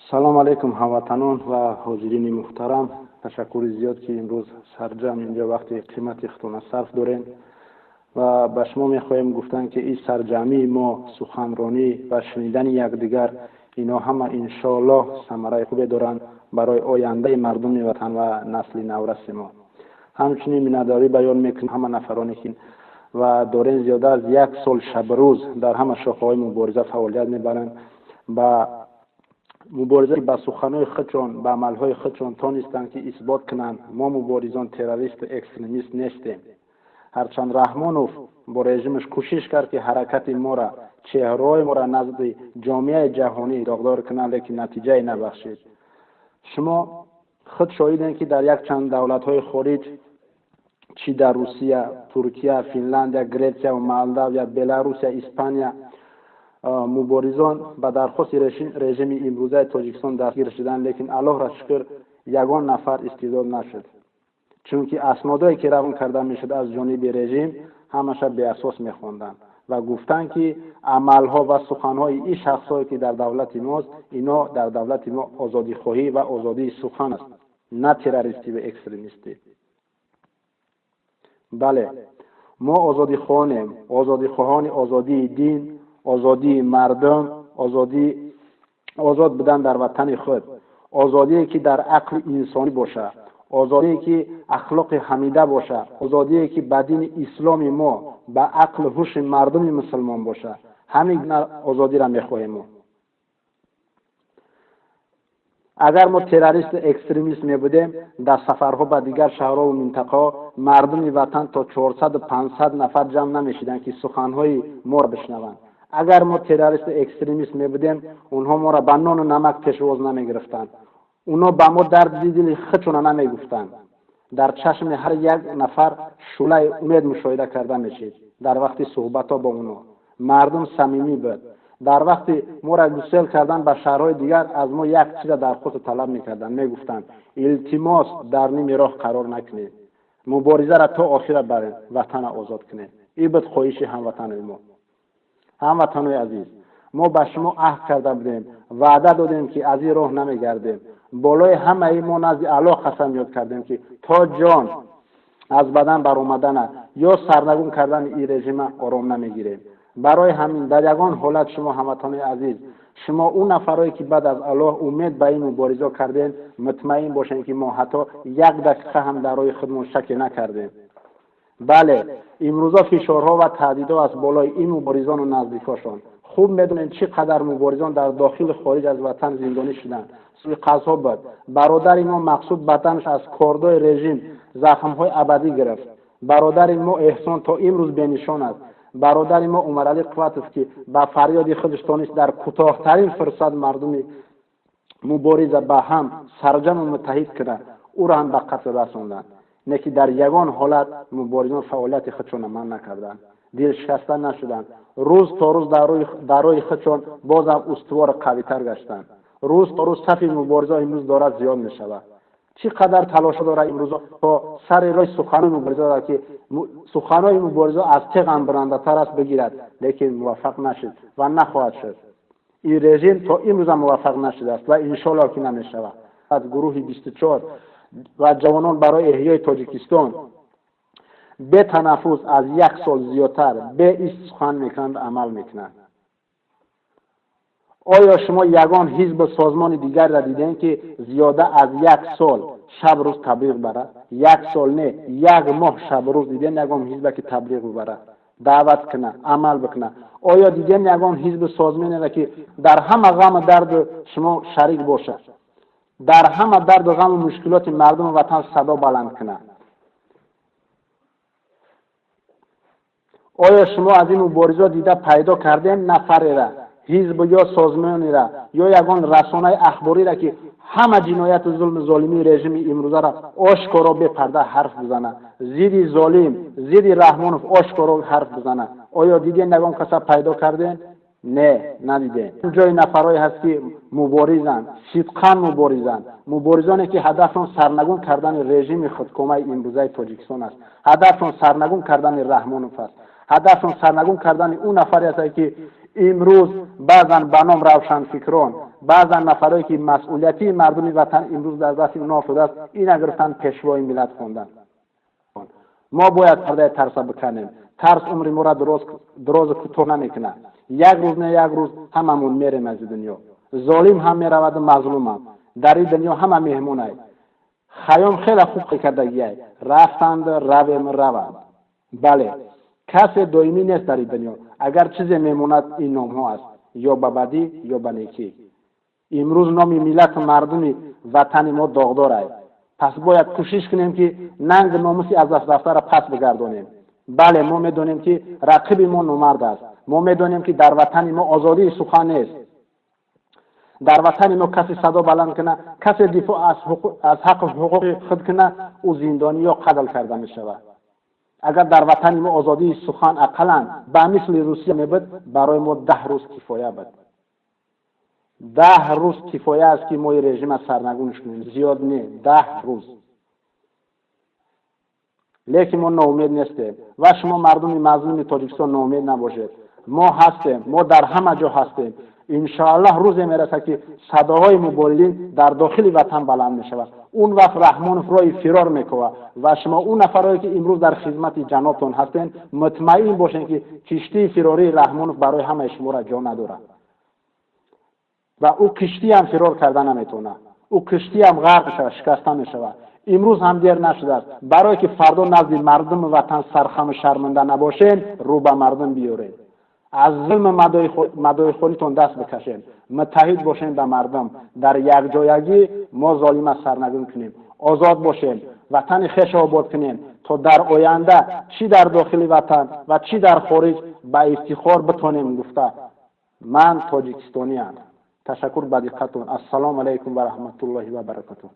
Салом алейкум, ҳамватанон ва ҳозирини муҳтарам. Ташаккури зиёд, ки имрӯз сарҷамъ инҷо вақти қимати худтона сарф дорем ва ба шумо мехоҳем гуфтан, ки ин сарҷамъии мо, суханронӣ ва шунидани якдигар, ино ҳама иншоаллоҳ самараи хубе доранд барои ояндаи мардуми ватан ва насли навраси мо. Ҳамчунин миннатдорӣ баён мекунем ҳама нафароне, ки ва дорем зиёда аз як сол шабрӯз дар ҳама шохаҳои мубориза фаъолият мебаранд, ба мубориза, ба суханҳои худшон, ба амалҳои худшон тонистанд, ки исбот кунанд: мо муборизон террористу экстремист нестем. Ҳарчанд Раҳмонов бо режимаш кӯшиш кард, ки ҳаракати мора, чеҳраҳои мора назди ҷомеаи ҷаҳонӣ доғдор кунад, лекин натиҷае набахшид. Шумо худ шоҳидем, ки дар якчанд давлатҳои хориҷ, чӣ дар Русия, Туркия, Финляндия, Гретсия, Молдавия, Беларусия, Испания, муборизон ба дархости режими имрӯзаи Тоҷикистон дастгир шуданд, лекин Аллоҳро шукр, ягон нафар истирдод нашуд, чунки аснодое, ки равон карда мешуд аз ҷониби режим, ҳамаша беасос мехонданд ва гуфтанд, ки амалҳо ва суханҳои ин шахсҳое, ки дар давлати мост, ино дар давлати мо озодихоҳӣ ва озодии сухан аст, на террористӣ ва экстремистӣ. Бале, мо озодихоҳонем, озодихоҳони озодии дин, озодии мардум, озодии озод будан дар ватани худ, озодие, ки дар ақли инсонӣ бошад, озодие, ки ахлоқи ҳамида бошад, озодие, ки ба дини исломи мо, ба ақлу ҳуши мардуми мусулмон бошад. Ҳамин озодиро мехоҳем мо. Агар мо террористу экстремист мебудем, дар сафарҳо ба дигар шаҳрҳову минтақаҳо мардуми ватан то 400-500 нафар ҷамъ намешиданд, ки суханҳои моро бишнаванд. Агар мо террористу экстремист мебудем, онҳо моро ба нону намак пешвоз намегирифтанд, онҳо ба мо дарди дили худшона намегуфтанд. Дар чашми ҳар як нафар шӯълаи умед мушоҳида карда мешид. Дар вақти суҳбатҳо бо онҳо мардум самимӣ буд. Дар вақти моро гусел кардан ба шаҳрҳои дигар аз мо як чиза дархосту талаб мекарданд, мегуфтанд: «Илтимос, дар ними роҳ қарор накунед, муборизаро то охира барем, ватанро озод кунем». Ин буд хоҳиши ҳамватанои мо. Ҳамватанои азиз, мо ба шумо аҳд карда будем, ваъда додем, ки аз ин роҳ намегардем. Болои ҳамаи мо назди Аллоҳ қасам ёд кардем, ки то ҷон аз бадан баромадана ё сарнагун кардани ин режима ором намегирем. Барои ҳамин дар ягон ҳолат шумо, ҳамватанои азиз, шумо он нафарое, ки баъд аз Аллоҳ умед ба ин мубориза кардем, мутмаин бошем, ки мо ҳатто як дақиқа ҳам дар роҳи худмон шаке накардем. Бале, имрӯза фишорҳо ва таҳдидҳо аз болои ин муборизону наздикошон. Хуб медонем, чӣ қадар муборизон дар дохилу хориҷ аз ватан зиндонӣ шуданд, суиқасдҳо буд. Бародари мо Мақсуд баданаш аз кордои режим захмҳои абадӣ гирифт. Бародари мо Эҳсон то имрӯз бенишон аст. Бародари мо Умаралӣ Қувватов, ки ба фарёди худаш тонист дар кӯтоҳтарин фурсат мардуми мубориза ба ҳам сарҷаму муттаҳид кунад, ӯро ҳам ба қатл расонданд. Не ки дар ягон ҳолат муборизон фаъолияти худшонро манъ накарданд, дилшикаста нашуданд, рӯз то рӯз дар роҳи худшон бозам устувору қавитар гаштанд. Рӯз то рӯз сафи мубориза имрӯз дорад зиёд мешавад. Чӣ қадар талошҳо дорад имрӯзо то сари роҳи суханои мубориза, ки суханои мубориза аз теғам бурандатар аст, бигирад, лекин муваффақ нашуд ва нахоҳад шуд. Ин режим то имрӯзам муваффақ нашудааст ва иншоаллоҳ, ки намешавад. Аз гурӯҳи 24 ва ҷавонон барои эҳёи Тоҷикистон бетанаффус аз як сол зиёдтар беист сухан мекунанд, амал мекунанд. Оё шумо ягон ҳизбу созмони дигарро дидем, ки зиёда аз як сол шаб рӯз таблиғ барад? Як сол не, як моҳ шабрӯз дидем ягон ҳизбе, ки таблиғ бибарад, даъват кунад, амал бикунад? Оё дидем ягон ҳизбу созмонеро, ки дар ҳама ғаму дарду шумо шарик бошад, дар ҳама дарду ғаму мушкилоти мардуму ватан садо баланд кунад? Оё шумо аз ин мубориза дида пайдо кардем нафарера, ҳизб ё созмонера, ё ягон расонаи ахбориро, ки ҳама ҷинояту зулму золимии режими имрӯзаро ошкоро, бепарда ҳарф бизанад, зидди золим, зидди Раҳмонов ошкоро ҳарф бизанад? Оё дидем, ягон каса пайдо кардем? Не, надидем. Ҷои нафарое ҳаст, ки муборизанд, сидқан муборизанд, муборизоне, ки ҳадафшон сарнагун кардани режими худкомаи имрӯзаи Тоҷикистон аст, ҳадафшон сарнагун кардани Раҳмонов аст. Ҳадафшон сарнагун кардани ӯ нафаре аст, ки имрӯз баъзан ба ном равшанфикрон, баъзан нафарое ки масъулияти мардуми ватан имрӯз дар дасти онҳо шудааст, ина гирифтан пешвои миллат хондан. Мо бояд пардаи тарса биканем. Тарс умри моро дарозу кӯтоҳ намекунад. Як рӯз не, як рӯз ҳамамон мерем аз дунё. Золим ҳам мераваду мазлумам. Дар ин дунё ҳама меҳмонай. Хайём хеле хуб кардагиай: рафтанд, равем, раванд. Бале, касе доимӣ нест дар ин дунё. Агар чизе мемонад, ин номҳо аст, ё ба бадӣ, ё ба некӣ. Имрӯз номи миллату мардуми ватани мо доғдорай. Пас бояд кӯшиш кунем, ки нанг номуси аз даст рафтаро пас бигардонем. Бале, мо медонем, ки рақиби мо номард аст. Мо медонем, ки дар ватани мо озодии сухан нест. Дар ватани мо касе садо баланд кунад, касе дифоъ аз ҳаққу ҳуқуқи худ кунад, ӯ зиндонӣ ё қатл карда мешавад. Агар дар ватани мо озодии сухан ақаллан ба мисли Русия мебуд, барои мо 10 рӯз кифоя буд. 10 рӯз кифоя аст, ки мо режима сарнагунш кунем. Зиёд не, 10 рӯз. Лекин мо ноумед нестем ва шумо, мардуми мазлуми Тоҷикистон, ноумед набошед. Мо ҳастем, мо дар ҳама ҷо ҳастем. Иншоаллоҳ, рӯзе мерасад, ки садоҳои муболилин дар дохили ватан баланд мешавад. Он вақт Раҳмонов роҳи фирор мекунад ва шумо, он нафарое ки имрӯз дар хизмати ҷанобтон ҳастем, мутмаин бошед, ки киштии фирории Раҳмонов барои ҳамаи шуморо ҷо надорад ва ӯ киштиам фирор карда наметавонад, ӯ киштиам ғарқ мешавад, шикаста мешавад. Имрӯз ҳам дер нашудааст. Барое ки фардо назди мардуми ватан сархаму шарманда набошем, рӯ ба мардум биёред, аз зулми мадоихонитон даст бикашем, муттаҳид бошем ба мардум. Дар якҷоягӣ мо золима сарнагун кунем, озод бошем, ватани хешро обод кунем, то дар оянда чӣ дар дохили ватан ва чӣ дар хориҷ ба ифтихор битонем гуфта: «Ман тоҷикистониам». Ташаккур ба диққатон. Ассалому алайкум ва раҳматуллоҳи ва баракатуҳ.